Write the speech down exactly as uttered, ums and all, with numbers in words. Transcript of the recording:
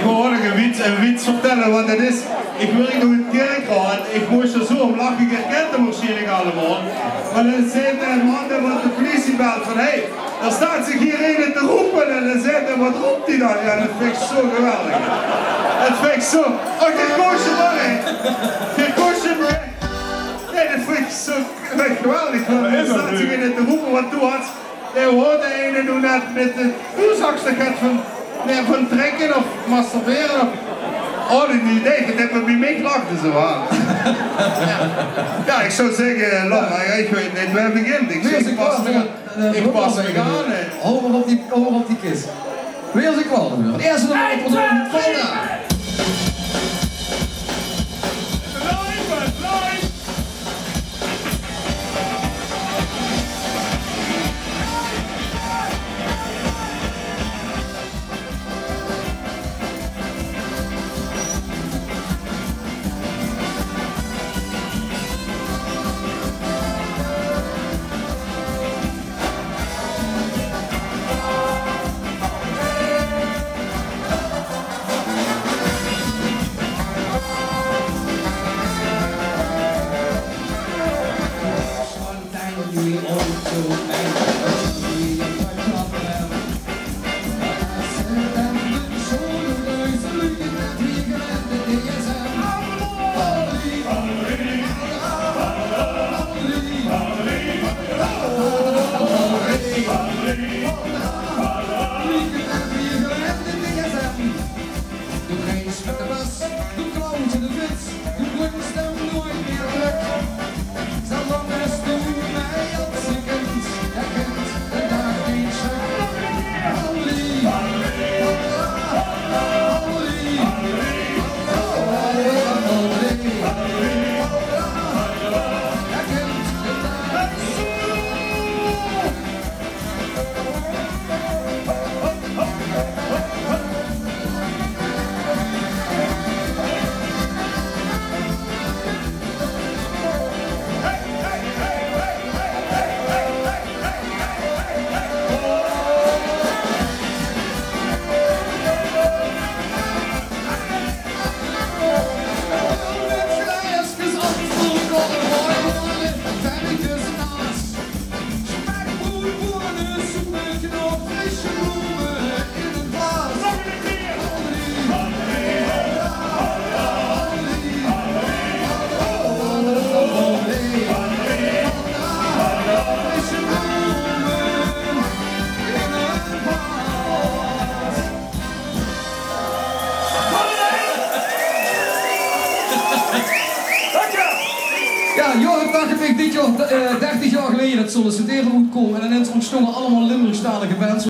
Wol ich ein wiets, ein wiets vertèlle waat det is. Ich wirk nog in 't Kirkraod. Ich mós d'r zo óm lache, geer kènt 'm waarsjienlik allemaol. Mer dan zaet de man dae waat de pliesie belt van: "Hey, d'r steit zich hie eine te roepe." En dan zaet hae: "Waat roept die dan?" Jao, det vinj ich zo geweldig. Det vinj ich zo. Oh, geer kóst 'm waal, hè. Geer kóst 'm, hè. Nae, det vinj ich zo geweldig. D'r steit zich eine te roepe, want doe hads Dae hoort eine doe net mit de toezagste get van, nae, van trèkke of masturbere of, oh, nae, nae, det höb ich bie mich lachte zo aan. Jao, ich zou zègke, laot mer, ich weit neet wae begint. Ich zèk, ich pas mekaar, ich pas mekaar aan, hè. Hou mer op die, hou mer op die kis. Wae is 't waal? 't Ierste nummer op 't album, Valda. Doe reis mit de bus, doe klautje de fiets, doe kwins 'm noeit mieër trök. Zoelang es doe mei op ze kins, dao kint de daag neet sjök. Halleluja, halleluja, halleluja, halleluja, halleluja, dao kint de daag. Jao, Jorrit dach ich dit jaor, eh, dertig jaor geleje det Sollicitere oetkwaam. En inins óntstónge allemaol Limburgstalige bands.